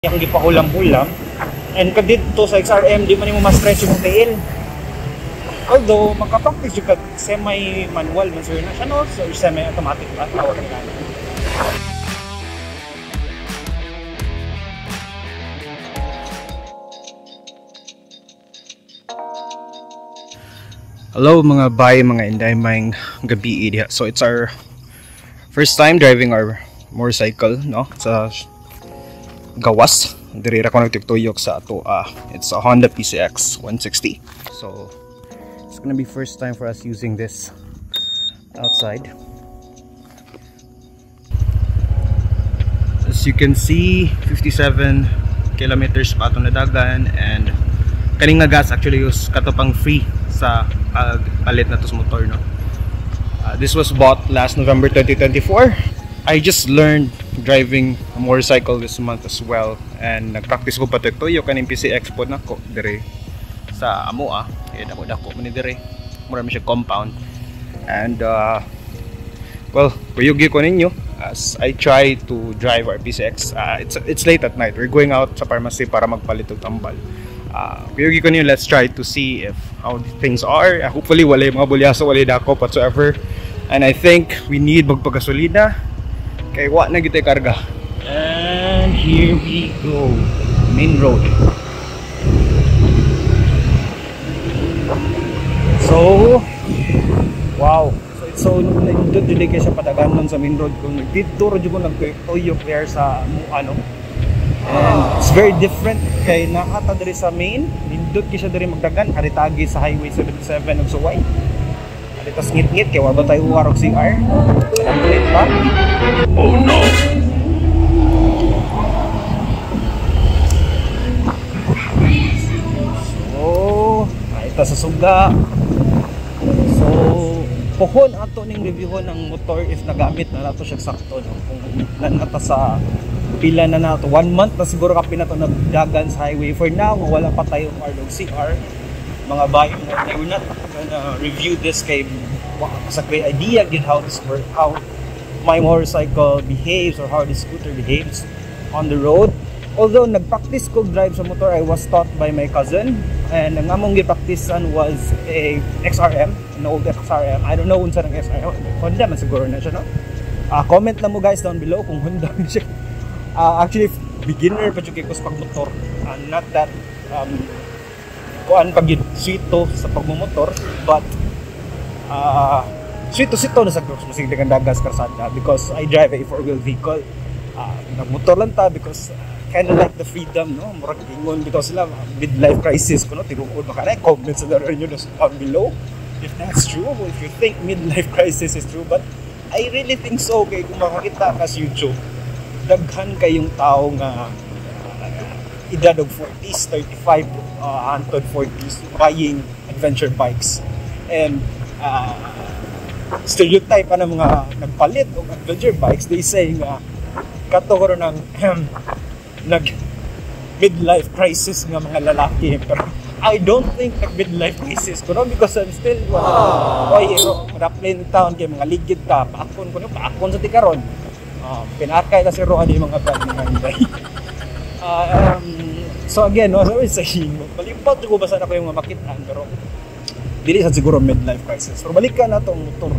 Ang gipahulam-hulam. And kadidto sa XRM, di man nimo ma-stretch yung tiil. Although, magka-practice yung semi-manual man sir na siya, no? So, semi-automatic ba? Tawag nila. Hello mga bay, mga inday, maayong gabi diha. So it's our first time driving our motorcycle, no? Sa gawas. Diri ra ko nagtuyok sa ato. It's a Honda PCX 160. So it's gonna be first time for us using this outside. As you can see, 57 kilometers pa atong nadagan, and kaning nga gas actually use kato pang free sa pagpalit na to sa motor, no? This was bought last November 2024. I just learned driving a motorcycle this month as well, and nagpractice ko pa tuyok kaning PCX po nako dire sa amo ah. Kaya dako-dako man ni dire. Mura man siya compound. And well, kuyugi ko ninyo as I try to drive our PCX. It's late at night. We're going out sa pharmacy para magpalit og tambal. Kuyugi ko ninyo, let's try to see if how things are. Hopefully walay mga bulyaso, walay dakop whatsoever. And I think we need magpagasolina kay wa na gyud karga. And here we go, main road. So wow, so it's so nindot dili kay siya padaganon sa main road kung nagdidto ra jud ko nagtuyok there sa ano. And it's very different kay naa ta diri sa main, nindot kay siya diri magdagan aritagi sa Highway 77 ug Suway. Alitas ngit-ngit kay wa ba tayo UR og CR? Complete ba? Oh no. So, ita sa suga. So, puhon ato ning reviewon ng motor if nagamit na nato siya sakto, no? Kung nata sa pila na nato, 1 month na siguro kapin nato nagdagan sa highway. For now, wala pa tayo R og CR. Mga bay, we're not gonna review this kay sa great idea gid how this work, how my motorcycle behaves or how the scooter behaves on the road. Although nagpractice ko drive sa motor, I was taught by my cousin, and ang among gipraktisan was a XRM, an old XRM. I don't know unsa nang XRM. Honda man siguro na siya, no? Comment lang mo guys down below kung Honda man siya. Actually beginner pa jud kay ko sa pagmotor. Not that kuan pag sito sa pagmumotor, but sito-sito na sa masig dagan sa karsada because I drive a four-wheel vehicle. Nagmotor lang ta because kind of like the freedom, no? Murag ingon bitaw sila midlife crisis kuno tinuod baka na comment sa inyo down below if that's true, if you think midlife crisis is true, but I really think so kay kung makakita ka sa YouTube, daghan kayong tao nga edad og 40s, 35 hantod 40s buying adventure bikes. And stereotype pa ng mga nagpalit og adventure bikes, they say nga kato karon ng nag midlife crisis nga mga lalaki, pero I don't think nag midlife crisis ko, no? Because I'm still oy, rappling town kay mga ligid ta, paakon ko no, paakon sa tikaron. Pinakay ta si Roan yung mga brand mga inday. So again, no, as I was saying, malipot ko basta na ko yung makitaan, pero dili sa siguro midlife crisis. Pero balikan na tong motor.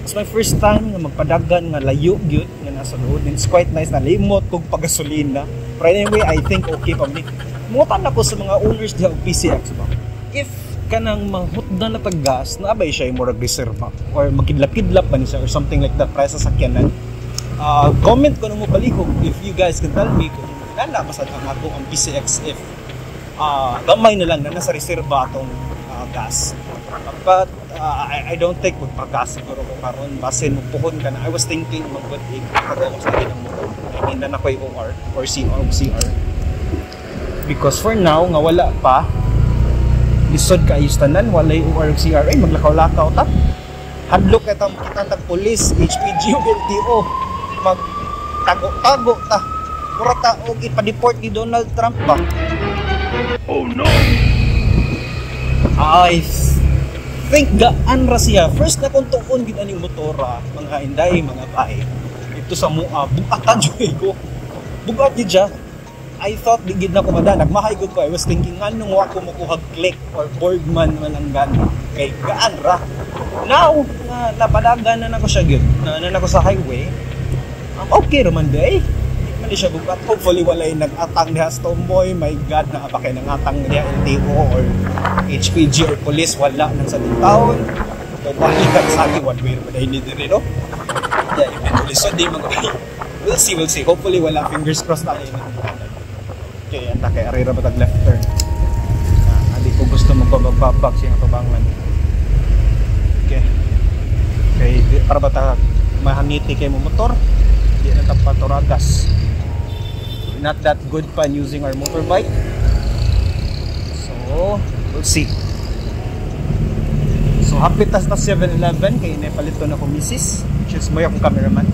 It's my first time nga magpadagan nga layo gyud nga nasa road. And it's quite nice na limot kog pagasolina. Pero anyway, I think okay pa ni. Mutan ako sa mga owners diha og PCX ba. If kanang mahutdan na tag gas, naabay siya murag reserva or magkidlap-kidlap ba ni siya or something like that para sa sakyanan. Comment ko nung mo palihog if you guys can tell me kung nana basta ang ako ang PCX if gamay na lang na nasa reserva atong gas. But I don't think magpagas siguro ko karon basin magpuhon ka na. I was thinking magbutig ako sa ng motor. I mean na nakoy OR or CR o CR. Because for now nga wala pa lisod kaayo tanan, walay OR o CR ay maglakaw-lakaw ta. Hadlok kay ta makita tag police, HPG o LTO, magtago-tago ta. Mura ta og ipa-deport ni Donald Trump ba? Oh no. I think gaan ra siya. First na kung tuon gid aning motora, mga inday, mga bae. Ito sa mua, bugatan jud ko. Bugat gid siya. I thought di gid na ko mada, nagmahay gud ko. I was thinking, nganong wa ko mokuha Click or Burgman man lang gani kay gaan ra. Now nga napadagan na nako siya gyud na nako sa highway, okay raman day, di man di siya bugat. Hopefully walay nag-atang diha sa Tomboy. My God, naa ba kay nangatang diha, LTO or HPG or police? Wala nang sa taon. So balik sa akin, one way ra ni diri, no? Yeah, eventually so di man. We'll see, we'll see. Hopefully wala, fingers crossed na kayo. Okay, anta kay ari ra ba tag left turn. Ah, adi ko gusto magpabagbabag sa iyang tubangan. Okay. Kay para ba ta mahangiti kay mo motor? Di na ta paturagas. We're not that good pa in using our motorbike. So, we'll see. So, hapit tas na 7-Eleven kay napalito na ko misis. Which is mo akong cameraman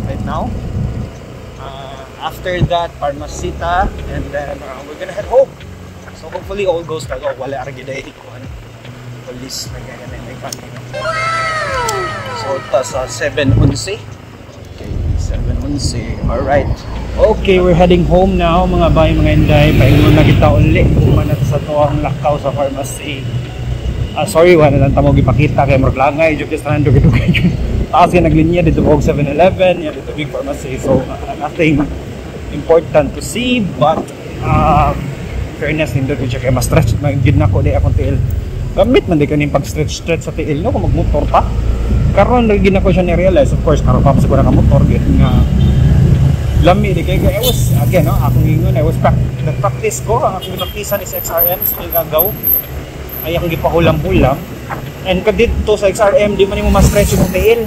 right now. After that, Parmasita, and then we're gonna head home. So hopefully all goes well. Oh, wala ra gid ay kuan. Police na ganyan may panty. So ta sa 7:11. Okay, 7:11. Alright. Okay, we're heading home now, mga bay, mga inday. Paingon na kita uli. Human na sa tuang lakaw sa pharmacy. Ah, sorry, wala lang tamo gipakita kay murag langay jud sa tanan, dugay-dugay. Taas kay naglinya dito og 7-Eleven, yan dito big pharmacy. So nothing important to see, but fairness, nindot jud siya kay mas stretch man gid nako di akong tiil. Gamit man di kaning pag stretch stretch sa tiil, no, kung magmotor pa. Karon lagi nako siya ni-realize, of course, karon pa siguro ka motor gid nga lami di kay. I was again, no, akong ingon, I was nag-practice ko. Ang akong praktisan is XRM sa Gagaw ay akong gipahulam-hulam, and kadidto sa XRM di man nimo ma-stretch yung tiil,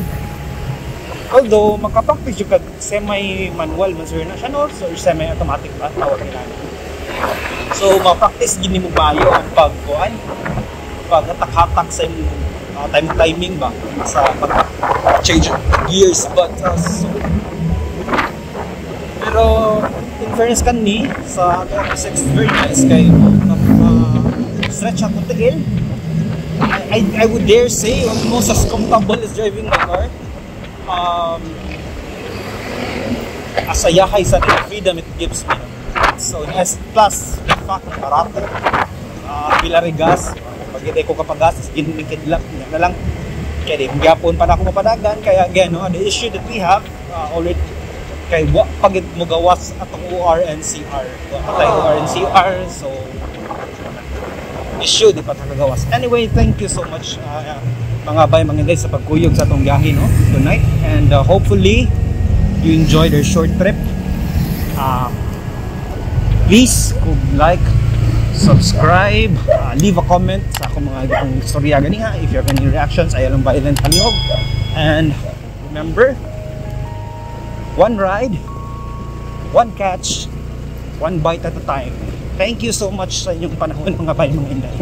although makapractice yung kag semi-manual man sir na siya, no, so semi-automatic ba tawag nila. So ma-practice gid nimo bayo ang pagkuan, paghatak-hatak sa imong time timing ba sa pag change gears, but so pero in fairness kani sa ato ang SX, very nice kay stretch ako tiil. I would dare say almost as comfortable as driving my car. Asayahay sa the freedom it gives me. So as plus the fact na barato, pila gas pag hindi ko kapag gas ginmikidlap na lang kaya di gyapon pa na ako mapadagan. Kaya again, no, the issue that we have already kay wa pagid mo gawas atong ORNCR, wa pa tayo ORNCR, so issue, di pa ta kagawas. Anyway, thank you so much, mga bay, mga inday, sa pagkuyog sa atong biyahe, no, tonight, and hopefully you enjoyed our short trip. Please kung like, subscribe, leave a comment sa akong mga akong istorya ganiha. If you have any reactions, ayaw lang violent palihog. And remember, one ride, one catch, one bite at a time. Thank you so much sa inyong panahon, mga bay, mga inday.